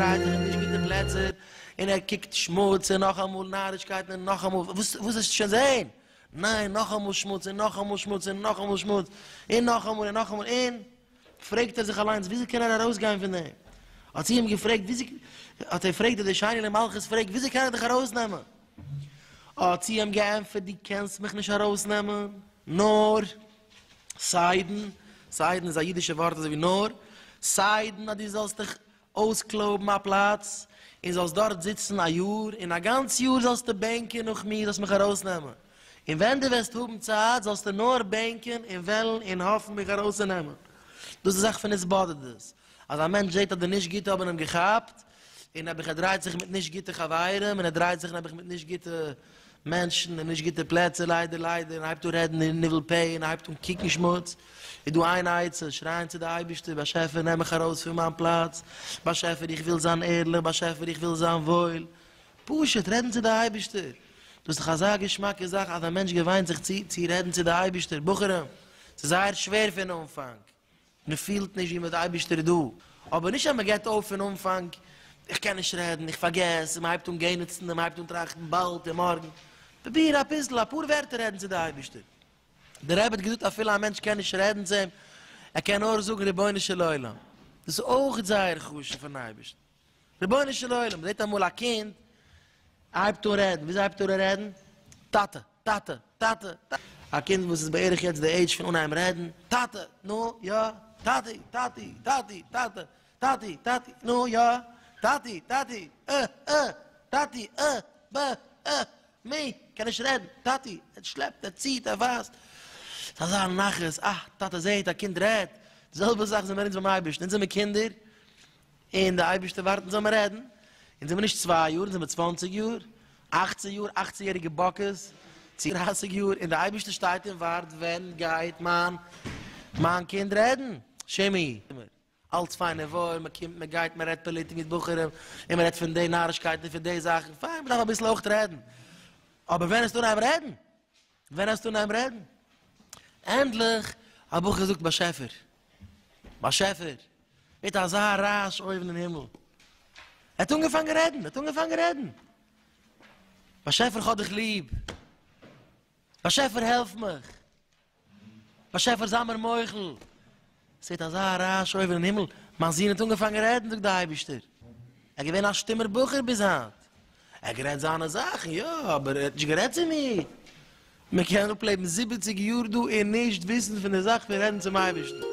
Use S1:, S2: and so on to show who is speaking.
S1: דרייט זיך אין נישט גוטע פלעצער, און ער קוקט שמוץ, און נאכאמאל נארישקייטן, און נאכאמאל, וואס וואס וועסטו שוין זען? ניין, נאכאמאל שמוץ, און נאכאמאל שמוץ, און נאכאמאל שמוץ, און נאכאמאל, און נאכאמאל, און פרעגט ער זיך אליינס, וויאזוי קען ער ארויסגיין פון דעם? האט זי אים געפרעגט, וויאזוי, האט ער פרעגט די שני למלכות פרעגט, וויאזוי קען איך דיך ארויסנעמען? האט זי אים געענטפערט, דו קענסט מיך נישט ארויסנעמען, נאר סיידן, סיידן איז א אידישע ווארט אזוי ווי נאר, סיידן אז דו זאלסט דיך אויסקלויבן א פלאץ און זאלסט דארט זיצן א יאר, און א גאנץ יאר זאלסטו בענקען נאך מיר, זאלסט מיך ארויסנעמען, און ווען דו וועסט האבן צייט זאלסטו נאר בענקען און וועלן און האפן מיך ארויסצונעמען. דאס איז די זאך פון התבודדות, אז א מענטש זעט אז די נישט גוטע האבן אים געכאפט, און נעבעך ער דרייט זיך מיט נישט גוטע חברים, און ער דרייט זיך נעבעך מיט נישט גוטע מענטשן און נישט גוטע פלעצער ליידער ליידער, און הייבט אן רעדן אין ניבול פה און הייבט אן קוקן שמוץ, איז דא איין עצה, שרייען צו די אייבערשטער, באשעפער נעם מיך ארויס פון מיין פלאץ, באשעפער איך וויל זיין ערליך, באשעפער איך וויל זיין וואויל, פשוט רעדן צו די אייבערשטער, דאס איז דאך אזא געשמאקע זאך אז א מענטש געוויינט זיך צו צו רעדן צו די אייבערשטער, בחורים, ס'איז זייער שווער פון אנפאנג, מען פילט נישט ווי מיט די אייבערשטער איז דא, אבער נישט אז מען געבט אויף פון אנפאנג, איך קען נישט רעדן, איך פארגעס, און מען הייבט אן גענעצן, און מען הייבט אן טראכטן באלד און מארגן, פרוביר אביסל, אפאר ווערטער רעדן צו די אייבערשטער. דער רבי האט געזאגט אפילו א מענטש קען נישט רעדן צו אים, ער קען נאר זאגן רבונו של עולם, דאס איז אויך זייער חשוב פארן אייבערשטן. רבונו של עולם, זעט אמאל א קינד הייבט אן רעדן, וויאזוי הייבט ער אן רעדן? טאטע, טאטע, טאטע, טאטע. א קינד וואס איז בערך יעצט די עידזש פון אנהייבן רעדן, טאטע, נו, יא, טאטי, טאטי, טאטי, טאטע, טאטי, טאטי, נו, יא, טאטי, טאטי, אה, אה, טאטי, אה, ב, אה, מ, קען נישט רעדן, טאטי, ער שלעפט, ער ציט, ער ווייזט. ס'איז אזא נחת, אה, טאטע זעט, א קינד רעדט. די זעלבע זאך זעמיר אונז ביים אייבערשטן, אונז זעמיר קינדער, און די אייבערשטער ווארט אונז זאל מיר רעדן, אונז זעמיר נישט צוויי יאר, אונז זעמיר צוואנציג יאר, אכצען יאר, אכצען יעריגע באקעס, צו דרייסיג יאר, און די אייבערשטער שטייט און ווארט ווען גייט מיין מיין קינד רעדן, שימי. אלץ פיין און וואויל, מען קומט מען גייט מען רעדט פאליטיק מיט בחורים, און מען רעדט פון די נארישקייטן און פון די זאכן, פיין מען דארף אביסל אויך רעדן, אבער ווען עסטו אנהייבן רעדן? ווען העסטו אנהייבן רעדן? ענדליך א בחור זאגט באשעפער! באשעפער! מיט אזא רעש אויבן אין הימל! ער האט אנגעפאנגען רעדן! ער האט אנגעפאנגען רעדן! באשעפער כ'האב דיך ליב! באשעפער העלף מיך! באשעפער זיי מיר מוחל! ס'ווערט אזא רעש אויבן אין הימל, מיין זון האט אנגעפאנגען רעדן, זאגט דער אייבערשטער. ער איז געווען א שטומער בחור ביז היינט. ער האט גערעדט זיינע זאכן, יא, אבער ער האט נישט גערעדט צו מיר. מען קען אפלעבן זיבעציג יאר דא און נישט וויסן פון די זאך פון רעדן צום אייבערשטן.